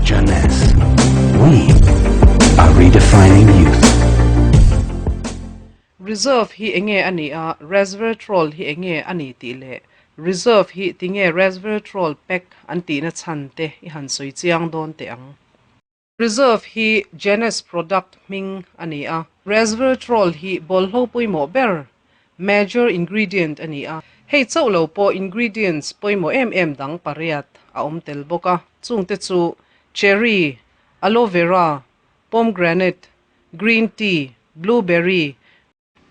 Jeunesse. We are redefining youth. Reserve hi enge a nih a, resveratrol hi enge a ni tih leh reserve hi tinge resveratrol pack an tihna chhan te i han sawi chiang dawn teh ang. Reserve hi Jeunesse product hming a ni a. Resveratrol hi bawlhlo pawimawh ber, major ingredient a ni a. Hei chauh lo pawh ingredients pawimawh em em dang pariat a awm tel bawk a, chungte chu cherry, aloe vera, pomegranate, green tea, blueberry,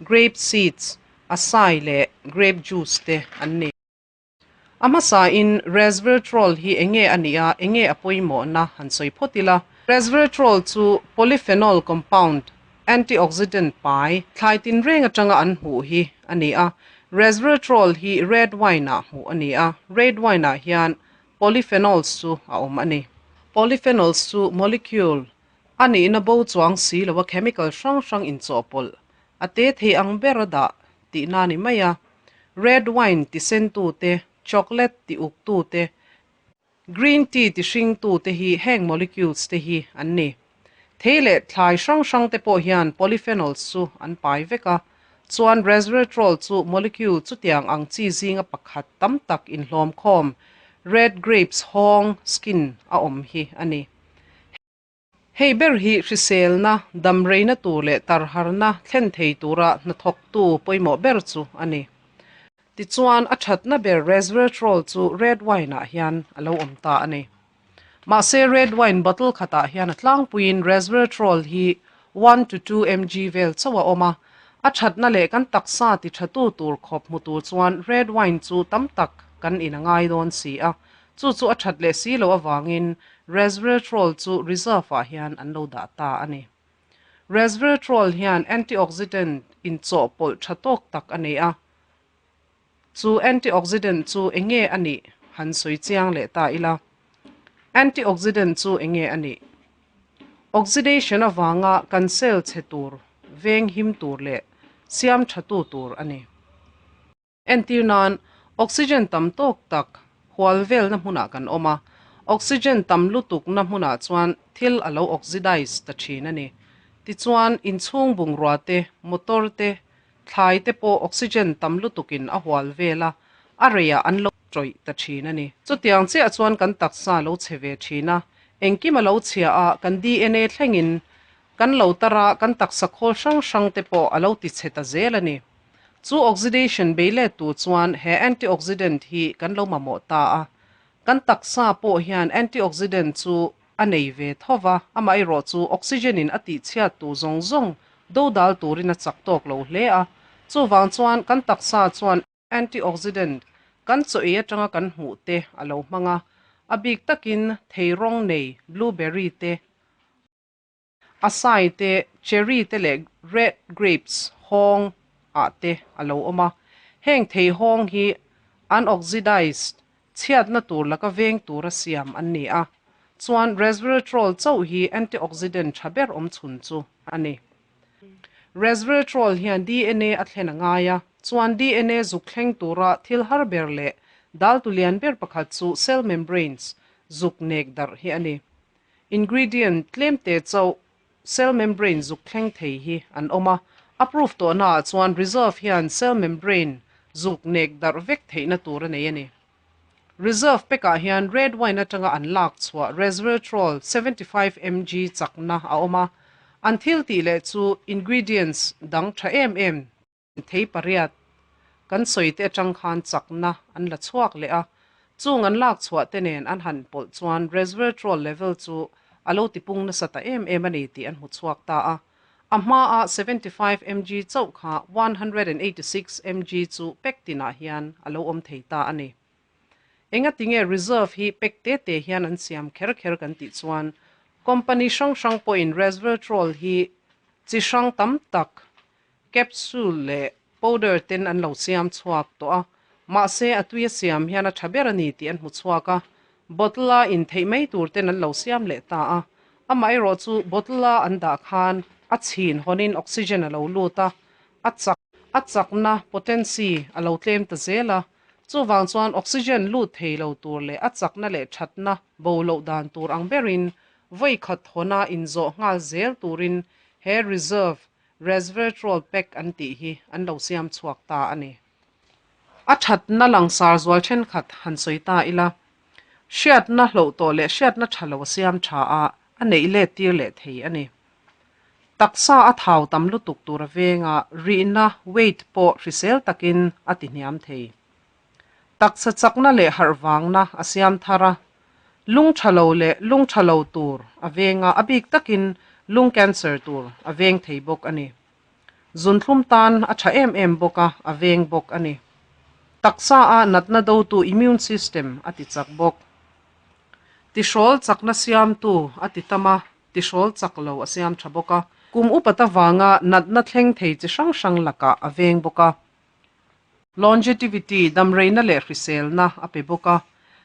grape seeds, acai leh grape juice te an ni. A hmasain resveratrol hi enge a nih a, enge a pawimawhna han sawi phawt ila. Resveratrol chu polyphenol compound, antioxidant pai, thlai tinreng atanga an hmuh hi a ni a. Resveratrol hi red wine-ah hmuh a ni a, red wine-ah hian polyphenols chu a awm a ni. Polyphenols chu molecule a nihna bo chuang si loa chemical hrang hrang inchawhpawlh a te thei ang ber a dah tihna a ni mai a. Red wine ti sentute, chocolate ti uktute, green tea ti hringtute hi heng molecules te hi an ni. Thei leh thlai hrang hrang te pawh hian polyphenols chu an pai vek a, chuan resveratrol chu molecule chutiang ang chi zinga pakhat tam tak inhlawmkhawm red grapes hawng, skin, a awm hi a ni. Hei ber hi hriselna, damreina tur leh tarharna thlen thei tura hnathawktu pawimawh ber chu a ni. Tichuan, a thatna ber resveratrol chu red wine-ah hian a lo awm ta a ni. Mahse, red wine bottle khatah hian a tlangpuiin resveratrol hi 1 to 2 mg vel chauh a awm a. A thatna leh kan taksa ti thatu tur khawp hmu tur chuan red wine chu tam tak kan in a ngai dawn si a. Chu chu a that leh si loh avangin resveratrol chu reserve-ah hian an lo dah ta a ni. Resveratrol hian antioxidant inchawhpawlh tha tawk tak a nei a, chu antioxidant chu enge a nih han sawi chiang leh ta ila. Antioxidant chu enge a nih? Oxidation avanga kan cell chhe tur veng him tur leh siam thatu tur a ni. Entir nan, oxygen tam tawk tak hual velna hmunah kan awm a, oxygen tam lutukna hmunah chuan thil a lo oxidize ta thin a ni. Tichuan, inchhung bungrua te, motor te, thlai te pawh oxygen tam lutukin a hual vel a, a reiah an lo tawih ta thin a ni. Chutiang chiah chuan kan taksa lo che ve thin a, engkim a lo chhia a, kan DNA thlengin kan lo tar a, kan taksa khawl hrang hrang te pawh a lo ti chhe ta zel a ni. Chu oxidation bei let tur chuan he antioxidant hi kan lo mamawh ta a. Kan taksa pawh hian antioxidant chu a nei ve tho va, amaherawh chu oxygen in a tihchhiat tur zawng zawng dodal turin a chak tawk lo hle a. Chuvang chuan kan taksa chuan antioxidant kan chaw ei atanga kan hmuh te a lo hmang a, a bik takin thei rawng nei blueberry te, Acai te, cherry te leh red grapes hawng ah te a lo awm a. Heng thei hawng hi unoxidized chhiatna tur laka veng tura siam an ni a. Chuan resveratrol chauh hi antioxidant tha ber awm chhun chu a ni. Resveratrol hian DNA a thlen a ngai a, chuan DNA zuk thleng tura thil har ber leh daltu lian ber pakhat chu cell membranes zuk nek darh hi a ni. Ingredient tlemte chauh cell membrane zuk thleng thei hi an awm a, a proof tawhnaah chuan reserve hian cell membrane zuk nek darh vek theihna tur a nei a ni. Reserve pack-ah hian red wine atanga an lak chhuah resveratrol 75 mg chakna a awm a, an thil tih leh chu ingredients dang tha em em Thei pariat kan sawi te atang khan chakna an la chhuak leh a, chung an lak chhuah te nen an han pawlh chuan resveratrol level chu a lo tipung nasa ta em em a ni tih an hmu chhuak ta a. A hmaah 75 mg chauh kha 186 mg chu pack tinah hian a lo awm thei ta a ni. Engatinge reserve hi pack te te hian an siam kher kher kan tih chuan company hrang hrang pawhin resveratrol hi chi hrang tam tak Capsule leh powder ten an lo siam chhuak tawh a, mahse a tui a siam hian a tha ber a ni tih an hmu chhuak a, bottle a intheih mai tur ten an lo siam leh ta a, amaherawh chu bottle a an dah khan a chhin hawnin oxygen a lo lut a, a chak a chakna, potency, a lo tlem ta zel a, chuvang chuan oxygen lut thei lo tur leh a chakna leh thatna bo loh dan tur ang berin. Vawi khat hawna inzawh nghal zel turin he Reserve Resveratrol Pack an tih hi an lo siam chhuak ta a ni. A thatna langsar zual thenkhat han sawi ta ila, hriatna hloh tawh leh hriatna tha lo a siam tha a, a neih let tir leh thei a ni. Taksa a thau tam lutuk tur a venga rihna, weight, pawh hrisel takin a ti hniam thei. Taksa chakna leh harh vangna a siam thar a, lung tha lo leh lung tha lo tur a venga a bik takin lung cancer tur a veng thei bawk a ni. Zunthlum tan a tha em em bawk a, a veng bawk a ni. Taksa a natna dotu immune system a ti chak bawk. Tihrawl chakna siamtu a ti tam a, tihrawl chak lo a siam tha bawk a. Kum upat avanga natna thleng thei chi hrang hrang lakah a veng bawk a. Longevity, damreina leh hriselna a pe bawk a.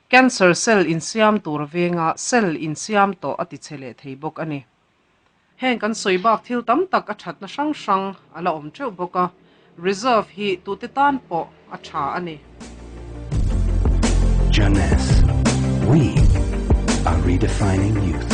Cancer cell insiam tur a veng a, cell insiam tawh a ti chhe leh thei bawk a ni. Heng kan sawi bak thil tam tak a thatna hrang hrang a la awm teuh bawk a, reserve hi tute tan pawh a tha a ni. Jeunesse, we are redefining youth.